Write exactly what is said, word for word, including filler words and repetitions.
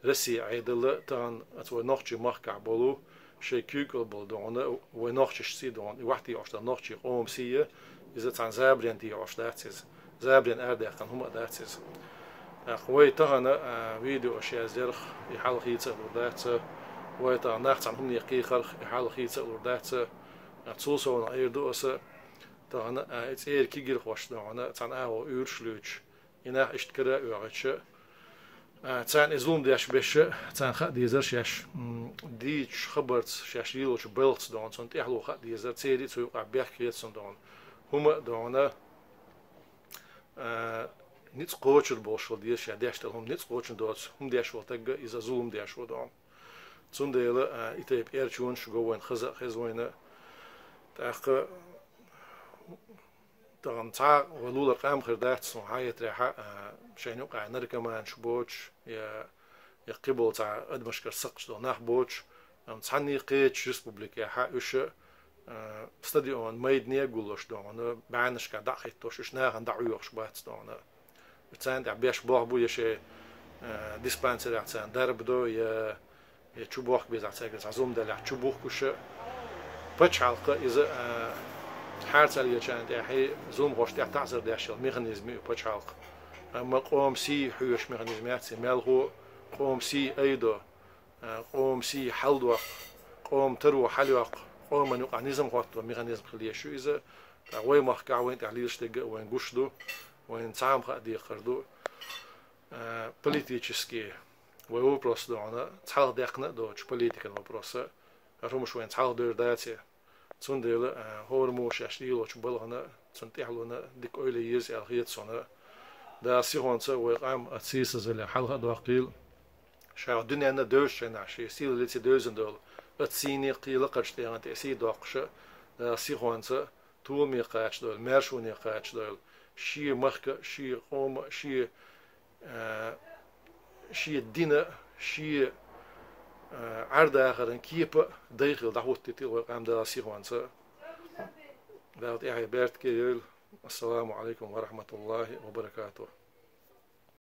Россе Ӏедал а, тахан оцу вай нохчийн махкахь болу, шайн куьйгалла болу дохьуна, вай нохчашций дохьуна, и вахтий ош дан нохчийн къоман сий а, иза цхьана забарен дийхьош дац иза. Забарен арадаьккхина хӀума а дац иза. ТӀаккха вай тахана, а, видео аш яздерх, и хьал хийца а лур дац, вай тахана нах цхьана хӀумане кхийхарх, и хьал хийца а лур дац, а, цул совнаха эр ду аса, тахана, а, и цӀера кегийрхошца дохьуна, цхьана агӀо уьйраш луьйчу, и нах иштта кара а оьгӀича, а, царна и зулам деш беша, царна хаа дезар шаьш, м, дийцачу хабарца, шаьш лелочу балхаца дохьуна, цунна тӀаьхьало хаа дезар, церий цу юкъахь бехк хета цунна дохьуна. ХӀума а дохьуна, а, ницкъ кхочур болуш хила деза, ша деш долу хӀума ницкъ кхочун доцу, хӀума деш волу тагга иза зулам деш ву дохьуна. Цундела, а, и тайпа эрчонаш го вайна хаза а хеза вайна. ТӀаккха тахана цхьа а вай лулара къам хир дац, суна хьаэтрехьа, а, шайна юкъахь наркоманаш боцуш, я, я кхиболу цхьа адамашкара сакхаш долу нах боцуш, амма цхьанний кхечу республикехьа уьш, а, стадион майдане а гуллуш дохьуна, бӀаьннашкахь дӀа а хӀиттош, уьш нахана дӀа а хьоьхуш бац дохьуна. Царна тӀехь беш болх бу, я шайн, а, диспансерехь царна дарба до, я, я чу бохка безахь цаьрга цхьа зулам делахь чу бухкуш. Пачхьалкха иза, а, хьарцаллечарна тӀехь, зуламхошна тӀехь таӀзар деш йолу механизм ю пачхьалкха. Амма къоман сий хьоьшу механизм яц и, мелхо къоман сий айдо, а, къоман сий хьалдоккху, къоман таро хьалйоккху, къоман юкъахь низам хӀотто механизм хила еш ю иза. ТӀаккха вай махкахь вайна тӀехь лелаш дерг а вайна гуш ду, вайна цхьа а хаа декхар ду. А, политический вай вопрос дохьуна, цхьалха даьккхина а доцуш, политикан вопроса, хӀара хӀумаш вайна цхьалха девр дац. Цундела, а, хӀора мо шаьш лелочу балхана, цунна тӀаьхьалона дика ойла е еза аьлла хета суна. Дала сихонца вай къам оцу сийсазвале хьалха а доккхийла. Ша дуьненна а девзачу хенахь шен сийлаллица девзина долу, оцу сийне кхин лакхарчу тӀегӀан тӀе сий доккхуша, Дала сихонца толаме кхачадойла, маьршоне кхачадойла, шен махка а, шен къома а, шен, а, шен дина а, шен, а, Ӏер-дахаран кепа а дай хила дӀахӀуттийтийла вай къам Дала сихонца. Дала тӀаьхье беркате йойла. Ассаламу Ӏалайкум ва рахьматуллахӀи ва баракатухӀ.